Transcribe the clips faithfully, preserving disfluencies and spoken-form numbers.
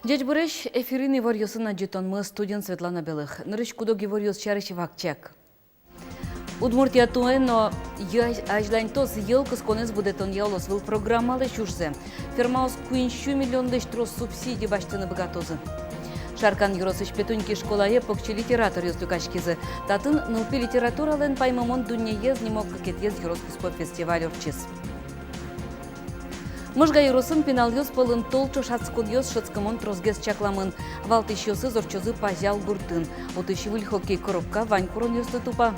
Ӟечбуресь! Эфирын иворъёсын адӟытонмы, студиын Светлана Белых. Нырысь куд-ог иворъёс сярысь вакчияк. Удмуртия туэ но азь-, азьланьтоз йӧл кысконэз будэтонъя улосвыл программалэсь ужзэ. Фермаос куинь сю миллионлэсь трос субсидия басьтыны быгатозы. Шаркан ёросысь Петуньки школае покчи литераторъёс люкаськизы. Татын «Нылпи литературалэн паймымон дуннеез» нимо кыкетӥез ёрос куспо фестиваль ортчиз. Можга ёросын пиналъёс пӧлын тол ӵошатсконъёс шӧдскымон тросгес чакламын. Валтӥсьёсыз ортчозы Пазял гуртын. Отысь выль хоккей коробка вань куронъёслы тупа.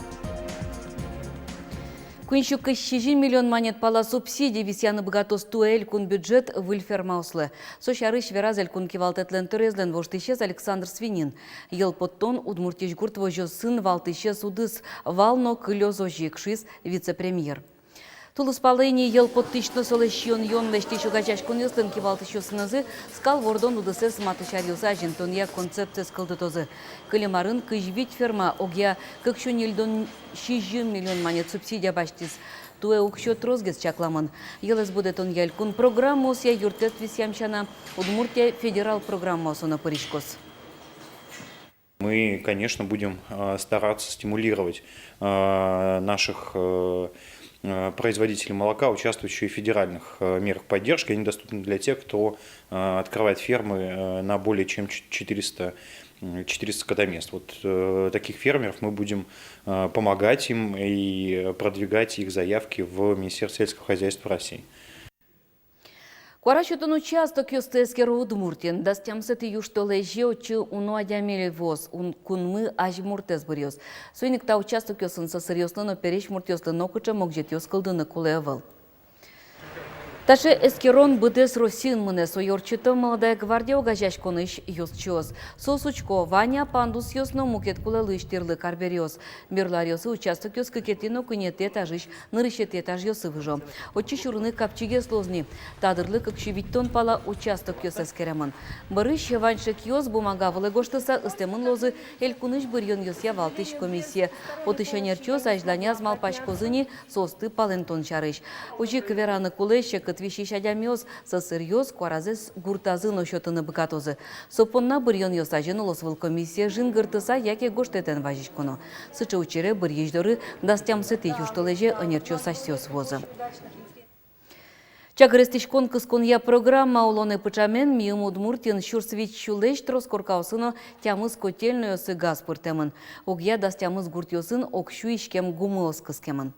Куинь сю кызь сизьым миллион манет пала субсидия висъяны быгатоз туэ элькун бюджет выль фермаослы. Со сярысь вераз элькун кивалтэтлэн тӧроезлэн воштӥсез Александр Свинин. Йӧл поттон Удмуртиысь гурт возёсын валтӥсез удыс вал но кылёз озьы ик, шуиз вице-премьер. Тулыс пала ини йӧл поттӥсь но солэсь сиён-юон лэсьтӥсь огазеяськонъёслэн кивалтӥсьёсынызы скал вордон удысэз матысь аръёсы азинтонъя концепциез кылдытозы. Кылем арын кызь вить ферма огъя кык сю ньыльдон сизьым миллион манет субсидия басьтӥз. Туэ уксё тросгес чакламын. Йӧлэз будэтонъя элькун программаосъя юрттэт висъям сяна, Удмуртия федерал программаосы но пыриськоз. Мы, конечно, будем, э, стараться стимулировать, э, наших, э, э, производителей молока, участвующих в федеральных, э, мерах поддержки. Они доступны для тех, кто, э, открывает фермы, э, на более чем ч-, четыреста, м, четыреста скотомест. Вот, э, таких фермеров мы будем, э, помогать им и продвигать их заявки в Министерство сельского хозяйства России. Куара сётон участокъёсты эскеро Удмуртиын. Дас тямысэтӥ южтолэзе отчы уно адями львоз, ун-, кунмы азьмуртэз быръёз. Соин ик та участокъёсын сӧсыръёслы но пересь муртъёслы нокыӵе могӟетъёс кылдыны кулэ ӧвӧл. Таӵе эскерон быдэс Россиын мынэ. Сое ортчыто «Молодая гвардия» огазеяськонысь ёзчиос. Соос учко, вань-а пандусъёс но мукет кулэ луись тӥрлык арбериос. Берло аръёсы участокъёс кыкетӥ но куинетӥ этажысь нырысетӥ этажъёсы выжо. Отчы сюрыны капчигес луоз ни. Та дырлы кык сю витьтон пала участокъёс эскеремын. Бӧрысь вань шекъёс бумага вылэ гожтыса ыстэмын луозы элькунысь быръёнъёсъя валтӥсь комиссие. Отысь ӧнерчиос азьланяз малпаськозы ни соосты палэнтон сярысь. Озьы ик вераны кулэ, секыт висись адямиос сӧсыръёс куаразэс гуртазы но сётыны быгатозы. Со понна быръёнъёс азьын улосвыл комиссие жингыртыса яке гожтэтэн вазиськоно. Сыӵе учыре быръись доры дас тямысэтӥ южтолэзе ӧнерчиос асьсэос вуозы. Чагыр эстӥськон кысконъя программа улонэ пыӵамен миым Удмуртиын сюрс вить сюлэсь трос коркаосы но тямыс котельнойёсы газ пыртэмын. Огъя дас тямыс гуртъёсын ог сю иськем гумыос кыскемын.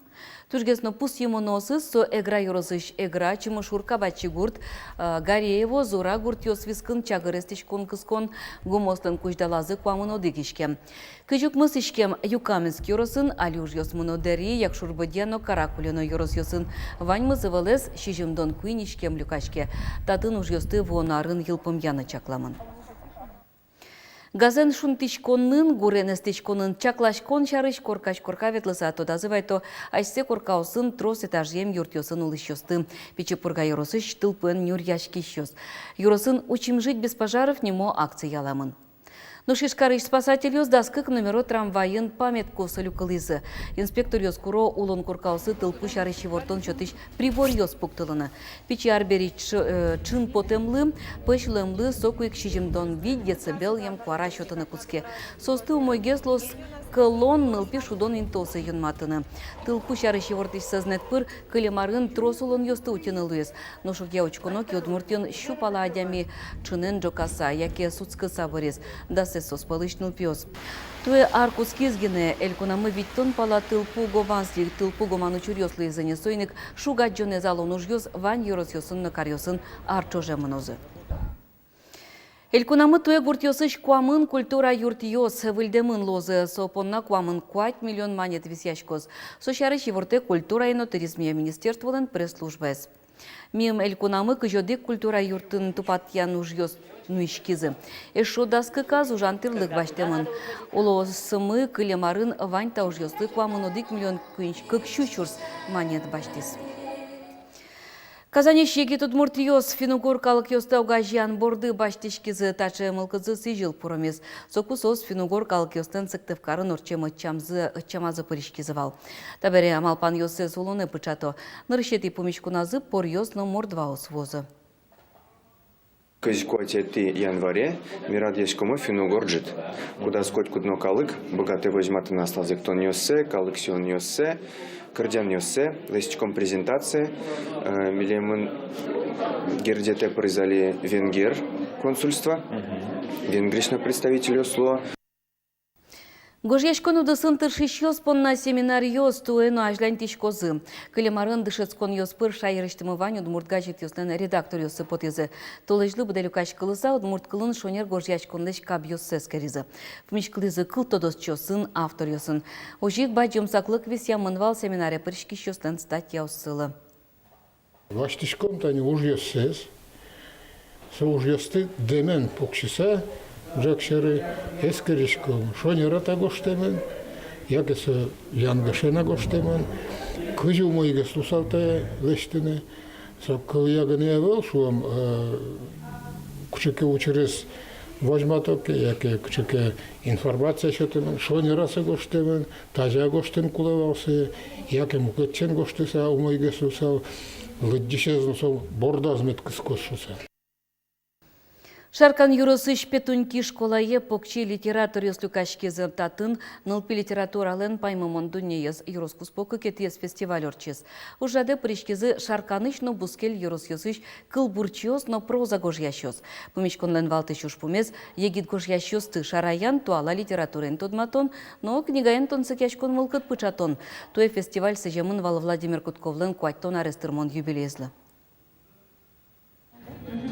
Тужгес но пусйымоноосыз со Эгра ёросысь Эгра, Чимошур, Кабачигурт, э, Гареево, Зура гуртъёс вискын чагыр эстӥськон кыскон гумыослэн кузьдалазы куамын одӥг иськем. Кызь укмыс иськем Юкаменск ёросын. Али ужъёс мыно Дэри, Якшур-Бӧдья но Каракулино ёросъёсын. Ваньмыз ӧвӧлэз сизьымдон куинь иськем люкаське. Татын ужъёсты вуоно арын йылпумъяны чакламын. Газэн шунтӥськонын, гурен эстӥськонын чакласькон сярысь коркась корка ветлыса тодазы вайто асьсэ коркаосын трос этажъем юртъёсын улӥсьёсты. Пичи Пурга ёросысь тылпуэн нюръяськисьёс. Ёросын «Учим жить без пожаров» нимо акция ялэмын. Нош Ижкарысь спасательёс дас кык номеро трамвайын памятка люкылӥзы. Инспекторъёс куро улон коркаосы тылпу сярысь ивортон сётӥсь приборъёс пуктылыны. Пичи арбери ӵ-, э, ӵын потэмлы, пӧсь луэмлы соку ик сизьымдон вить децибелъем куара сётыны кутске. Соосты умойгес луоз кӧлон, нылпи шудон интыосы юнматыны. Тылпу сярысь ивортӥсь сӧзнэт пыр кылем арын трос улонъёсты утьыны луиз. Нош огъя учконо ке, Удмуртиын сю пала адями ӵынэн ӝокаса яке сутскыса быриз. Дасэз соос пӧлысь нылпиос. Туэ ар кутскиз гинэ, элькунамы витьтон пала тылпу гоман, тылпу гоман учыръёс луизы ни. Соин ик шуг-адӟонэз алон ужъёс вань ёросъёсын но каръёсын ар ӵоже мынозы. Элькунамы туэ гуртъёсысь куамын культура юртъёс выльдэмын луозы. Со понна куамын куать миллион манет висъяськоз. Со сярысь ивортэ культурая но туризмъя министерстволэн пресс-службаез. Миым элькунамы кызь одӥг культура юртын тупатъян ужъёс нуиськизы. Эшшо дас кыказ ужан тӥрлык басьтэмын. Улосмы кылем арын вань та ужъёслы куамын одӥг миллион куинь-, кык сю сюрс манет басьтӥз. Казаньысь егит удмуртъёс финн-угор калыкъёсты огазеян борды басьтӥськизы. Таӵе мылкыдзы сӥзьыл пуромиз. Соку соос финн-угор калыкъёслэн Сыктывкарын ортчем ӧтчамзы, ӧтчамазы пыриськизы вал. Табере малпанъёссэс улонэ пыӵато. Нырысетӥ пумиськоназы поръёс но мордваос вуозы. Кызь куатетӥ январе ми радъяськомы финн-угор ӝыт, кудаз котькуд но калык быгатэ возьматыны аслаз эктонъёссэ, калык сиёнъёссэ, кырӟанъёссэ. Лэсьтӥськом презентация. Э, милемын Герӟетэ пыризы али венгер консульство, Венгриысь но представительёс луо. Гожъяськон удысын тыршисьёс понна семинаръёс туэ но азьланьтӥськозы. Кылем арын дышетсконъёс пыр шаерысьтымы вань удмурт газетъёслэн редакторъёссы потӥзы. Толэзьлы быдэ люкаськылыса, удмурт кылын шонер гожъяськонлэсь кабъёссэ эскеризы. Пумиськылӥзы кыл тодосчиосын, авторъёсын. Озьы ик бадӟым саклык висъямын вал семинаре пыриськисьёслэн статьяоссылы. Басьтӥськом тани ужъёссэс. Со ужъёсты дэмен пуксьыса, ӝӧк сьӧры, эскериськом, шонер-а та гожтэмын, яке со янгышен-а гожтэмын, кызьы умойгес луысал та лэсьтыны. Со кылъя гинэ ӧвӧл, шуом, э, кыӵе ке учырез возьмато ке, яке кыӵе ке информация сётэмын, шонер-а со гожтэмын, тазьы-а гожтыны кулэ вал сое, яке мукетсен гожтыса умойгес луысал, лыдӟисез но со бордаз мед кыскоз шуыса. Шаркан ёросысь Петуньки школае покчи литераторъёс люкаськизы. Татын «Нылпи литературалэн паймымон дуннеез» ёрос куспо кыкетӥез фестиваль ортчиз. Ужрадэ пыриськизы Шарканысь но бускель ёросъёсысь кылбурчиос но проза гожъясьёс. Пумиськонлэн валтӥсь ужпумез — егит гожъясьёсты шараян, туала литератураен тодматон но книгаен тунсыкъяськон мылкыд пыӵатон. Туэ фестиваль сӥземын вал Владимир Котковлэн куатьтон арес тырмон юбилеезлы.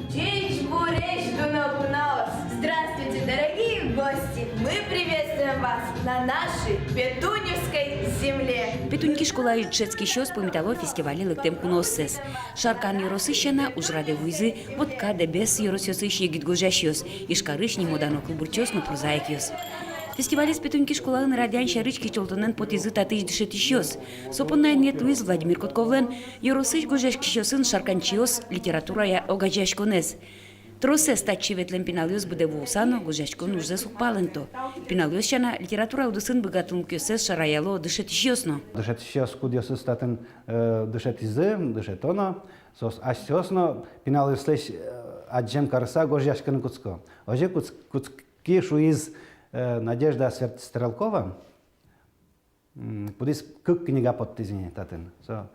Ӟечбуресь, дуно куноос! Здравствуйте, дорогие гости! Мы приветствуем вас на нашей Петуневской земле! Петуньки школаысь дышетскисьёс пумитало фестивале лыктэм кунооссэс. Шаркан ёросысь сяна, ужрадэ вуизы Вотка, Дэбес ёросъёсысь егит гожъясьёс, Ижкарысь нимо-дано кылбурчиос но прозаикъёс. Фестивалез Петуньки школаын радъян сярысь кичӧлтонэн потӥзы татысь дышетӥсьёс. Со понна инъет луиз Владимир Котковлэн ёросысь гожъяськисьёсын «Шарканчиос» литературая огазеяськонэз. Тросэз татчы ветлэм пиналъёс быдэ вуыса но гожъяськон ужзэс уг палэнто. Пиналъёс сяна, литература удысын быгатонлыкъёссэс шараяло дышетӥсьёс но. Дышетӥсьёс, кудъёсыз татын, э, дышетӥзы, дышето но, соос асьсэос но пиналъёслэсь, э, адӟем карыса гожъяськыны кутско. Озьы кутс-, кутски шуиз, э, Надежда Свет-, Стрелкова. М, кудӥз кык книга поттӥз ини татын. Со,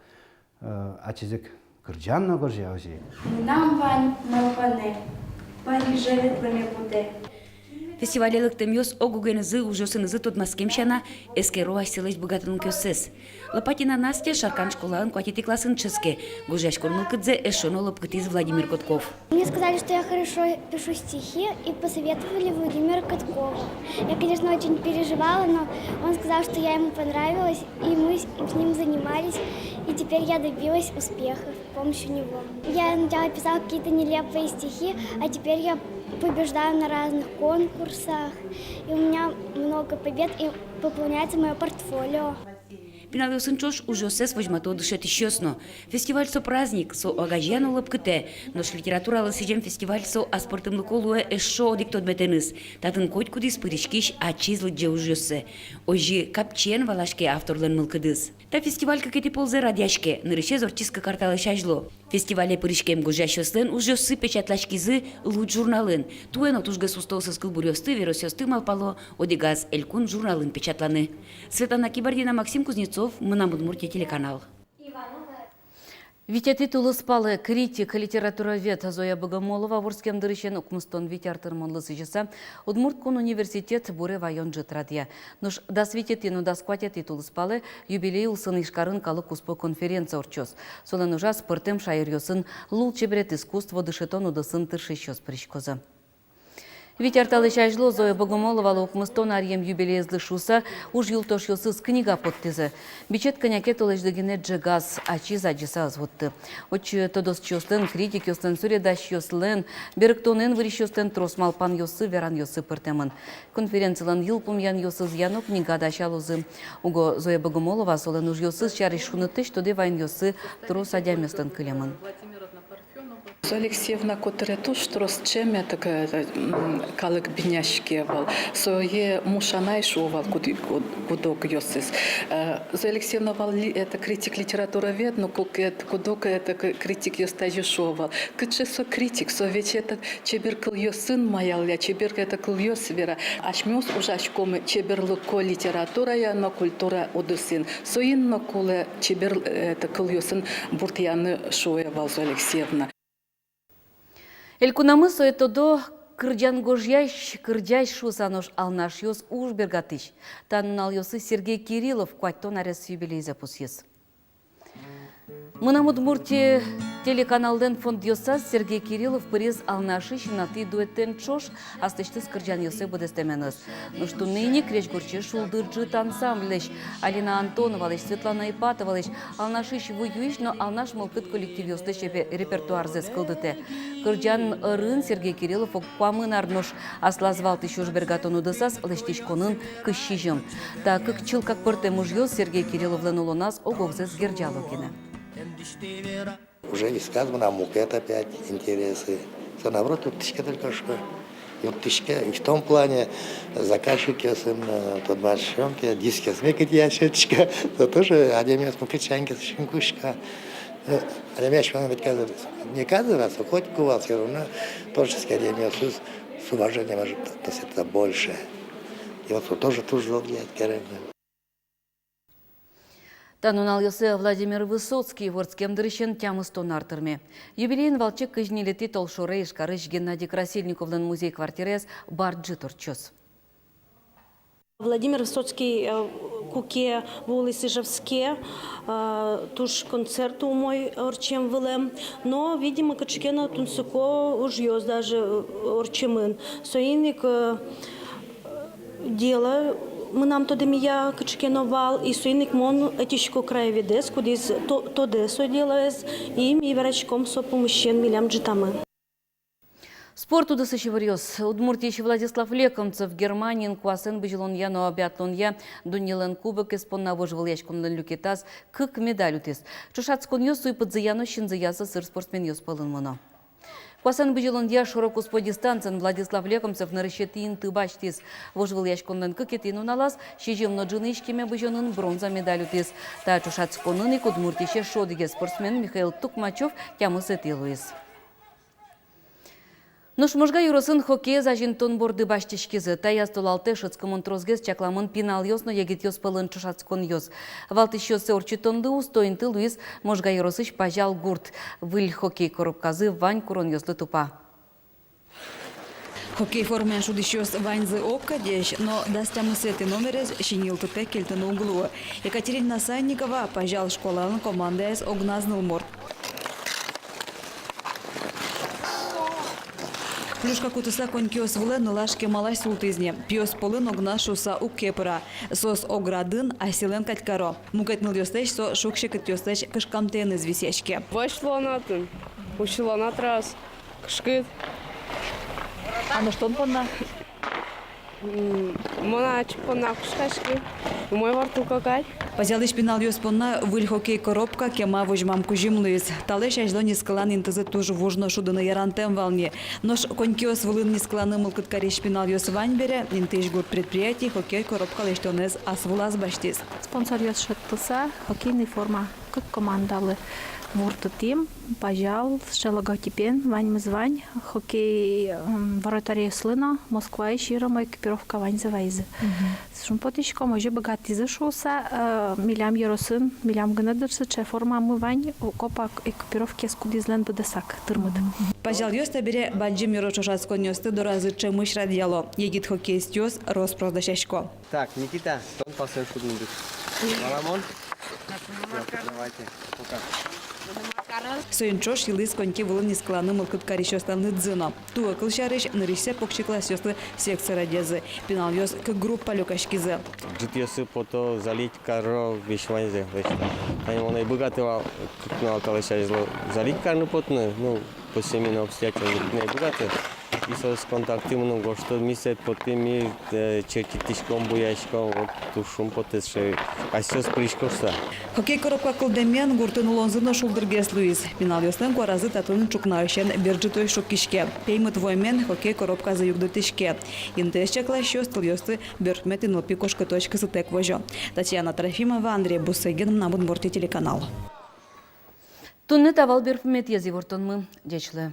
э, ачиз ик кырӟан но гожъя озьы. Мынам вань малпанэ, Париже ветлыме потэ. Фестивале лыктэмъёс ог-огенызы ужъёсынызы тодматскем сяна, эскеро асьсэлэсь быгатонлыкъёссэс. Лопатина Настя Шаркан школаын куатетӥ классын дышетске. Гожъяськон мылкыдзэ эшшо но лӧпкытӥз Владимир Котков. Мне сказали, что я хорошо пишу стихи, и посоветовали Владимира Коткова. Я, конечно, очень переживала, но он сказал, что я ему понравилась, и мы с с ним занимались, и теперь я добилась успеха с помощью него. Я сначала писала какие-то нелепые стихи, а теперь я побеждаю на разных конкурсах, и у меня много побед, и пополняется моё портфолио. Пиналъёсын ӵош ужъёссэс возьмато дышетӥсьёс но. Фестиваль — со праздник, со огазея но лӧпкытэ. Нош литературалы сӥзем фестиваль — со аспӧртэмлыко луэ эшшо одӥг тодметэныз. Татын котькудӥз пыриськись ачиз лыдӟе ужъёссэ. Озьы капчиен валаське авторлэн мылкыдыз. Та фестиваль кыкетӥ ползэ радъяське, нырысез ортчиз кык ар талэсь азьло. Фестивале пыриськем гожъясьёслэн ужъёссы печатласькизы «Луч» журналын. Туэ но тужгес устоосыз кылбуръёсты, веросъёсты малпало одӥгаз элькун журналын печатланы. Светлана Кибардина, Максим Кузнецов, «Мынам Удмуртие» телеканал. Витетӥ тулыспалэ критик, литературовед Зоя Богомолова вордскем дырысен укмыстон вить ар тырмонлы сӥзьыса Удмурт кун университет буре ваён ӝыт радъя. Нош дас витетӥ но дас куатетӥ тулыспалэ юбилей улсын Ижкарын калык куспо конференция ортчоз. Солэн ужаз пӧртэм шаеръёсын лулчеберет, искусство, дышетон удысын тыршисьёс пыриськозы. Вить ар талэсь азьло Зоя Богомоловалы укмыстон аръем юбилеезлы шуыса уж юлтошъёсыз книга поттӥзы. Бичет кӧня ке толэзьлы гинэ ӝегаз, ачиз адӟыса ӧз вутты. Отчы тодосчиослэн, критикъёслэн, суредасьёслэн, берыктонэн вырисьёслэн трос малпанъёссы, веранъёссы пыртэмын. Конференцилэн йылпумъянъёсызъя но книга дасялозы. Уго Зоя Богомолова солэн ужъёсыз сярысь шунытысь тодэ ваёнъёссы трос адямиослэн кылемын. Зоя Алексеевна котыре туж трос ӵем, э, так, э, м, калык биняське вал. Сое муш анай шуо вал куд-, куд-, куд-огъёсыз. Э, Зоя Алексеевна вал ли-, это, критик-литературовед, но куд-, это, куд-ог, это, к-, критикъёс тазьы шуо вал. Кыӵе со критик, со ведь, это, чебер кылъёсын маялля, чебер, это, кылъёс вера. Асьмеос ужаськомы чеберлыко литературая но культура удысын. Соин но кулэ чебер, э, это, кылъёсын бурдъяны, шуэ вал Зоя Алексеевна. Элькунамы сое тодо кырӟан гожъясь, кырӟась шуыса, нош Алнашъёс — уж бергатӥсь. Та нуналъёсы Сергей Кириллов куатьтон арес юбилейзэ пусйиз. «Мынам Удмуртие» телеканаллэн фондъёсаз Сергей Кириллов пыриз Алнашысь «Натӥ» дуэтэн ӵош аслэсьтыз кырӟанъёссэ быдэстэменыз. Нош туннэ ини крезьгурчи «Шулдыр ӝыт» ансамбльлэсь, Алина Антоновалэсь, Светлана Ипатовалэсь, Алнашысь ву юись но Алнаш мылкыд коллективъёслэсь репе-, репертуарзэс кылдытэ. Кырӟан ӧрын Сергей Кириллов ог куамын ар, нош аслаз валтӥсь уж бергатон удысаз лэсьтӥськонын кызь сизьым. Та кык чылкак пӧртэм ужъёс Сергей Кирилловлэн улоназ ог-огзэс герӟало гинэ. Уже висказ мынам мукет опять интересы. Со, наоборот, юрттӥське только что. Юрттӥське и в том плане, заказчикъёсын, э, тодматскем ке, дискъёсме кытӥ ке сётӥсько, то тоже адямиос мукет сямен ке сыӵе кутско. Э, адямиос ведь каждый, не каждый раз, а хоть ку вал, всё равно творческий адямиос с, с уважением, может, относятся больше. И вот тоже, тоже зол я, конечно. Та нуналъёсы Владимир Высоцкий вордскем дырысен тямыстон ар тырме. Юбилеен валче кызь ньылетӥ толшоре Ижкарысь Геннадий Красильниковлэн музей-квартираез бадӟым ортчоз. Владимир Высоцкий, э, куке вуылӥз Ижевске, э, туж концерт умой ортчем вылэм. Но, видимо, кыӵе ке но тунсыко ужъёс даже, э, ортчемын. Соин ик, э, дело мынам тодэмея кыӵе ке но вал, и соин ик мон ӧтисько краеведэз, кудӥз то-, тодэ со делоез, и ми вераськом со пумысен милям ӝытамы. Спорт удысысь иворъёс. Удмуртиысь Владислав Лекомцев Германиын куасэн бызьылонъя но биатлонъя дуннелэн кубокез понна вожвылъяськонлэн люкетаз кык медаль утӥз. Ӵошатсконъёс уйпыдзыя но синзыя сӧсыр спортсменъёс пӧлын мыно. Куасэн бызьылонъя шоро-куспо дистанциын Владислав Лекомцев нырысетӥ инты басьтӥз. Вожвылъяськонлэн кыкетӥ нуналаз сизьым но ӝыны иськеме бызёнын бронза медаль утӥз. Та ӵошатсконын ик Удмуртиысь эшшо одӥгез спортсмен Михаил Тукмачев тямысэтӥ луиз. Нош Можга ёросын хоккеез азинтон борды басьтӥськизы. Таяз толалтэ шӧдскымон тросгес чакламын пиналъёс но егитъёс пӧлын ӵошатсконъёс. Валтӥсьёссэ ортчытонлы усто инты луиз Можга ёросысь Пазял гурт. Выль хоккей коробказы вань куронъёслы тупа. Хоккей формаен шудӥсьёс ваньзы огкадесь, но дас тямысэтӥ номерез синйылтытэк кельтыны уг луы. Екатерина Санникова Пазял школалэн командаез огназ нылмурт. Плюшка кутыса конькиос вылэ нылаш кемалась султӥз ни. Пиос пӧлын огназ шуыса уг ке пыра. Соос ог радын асьсэлэн кадь каро. Мукет нылъёслэсь со шуг-секытъёслэсь кышкамтэеныз висъяське. Вазь луонатын, усьылонат раз, кышкыт. А нош тон понна? М, мон ачим понна кышкаськи. Умой вортылко кадь. Пазялысь пиналъёс понна выль хоккей коробка кема возьмам кузьым луиз. Талэсь азьло нискылан интызы туж вуж но шудыны ярантэм вал ни. Нош конькиос вылын нискыланы мылкыд карись пиналъёс вань бере, интыысь гурт предприятие хоккей коробка лэсьтонэз ас вылаз басьтӥз. Спонсоръёс шедьтыса, хоккейный форма кык командалы вуртытӥм. Пазял, сыӵе логотипен, ваньмыз вань, хоккей, м, вратарьёслы но, Москваысь йыромы экипировка ваньзы вайизы. Мгм. Шумпотӥськом, озьы быгатӥзы шуыса, э, милям ёросын, милям гинэ дыр сыӵе формамы вань, о, копак экипировкаез кудӥзлэн быдэсак тырмыт. Пазялъёс табере бадӟым ёрос ӵошатсконъёсты доразы ӵемысь радъяло. Егит хоккеистъёс рос-прос дасясько. Так, Никита, тон пасэм шудын дыр. Валамон? Давайте, пока. Соин ӵош йылӥз коньки вылын нискыланы мылкыд карисьёслэн лыдзы но. Туэ, кылсярысь, нырысьсэ покчи классъёслы секция радъязы. Пиналъёс кык группа люкаськизы. Ӝытъёсы пото, залить каро, весь ваньзэ. Тани мон ӧй быгаты вал кык нунал талэсь азьло залить карыны потыны, ну, по семейным обстоятельствам ӧй быгаты. И соос контактын мыным гожто, ми сое потӥм, ми, э, чертитӥськом, буяськом, вот туж шумпотэ сыӵе, асьсэос пырисько шуса. Хоккей коробка кылдэмен гуртын улонзы но шулдыргес луиз. Пиналъёслэн куаразы татын ӵукнаысен бер ӝытозь шуккиське. Пеймыт вуэмен хоккей коробказы югдытӥське. Интыез чакласьёс тылъёсты берпуметӥ нылпи кошкытозь кысытэк возё. Татьяна Трофимова, Андрей Бусыгин, «Мынам Удмуртие» телеканал. Туннэ та вал берпуметӥез ивортонмы. Ӟеч луэ.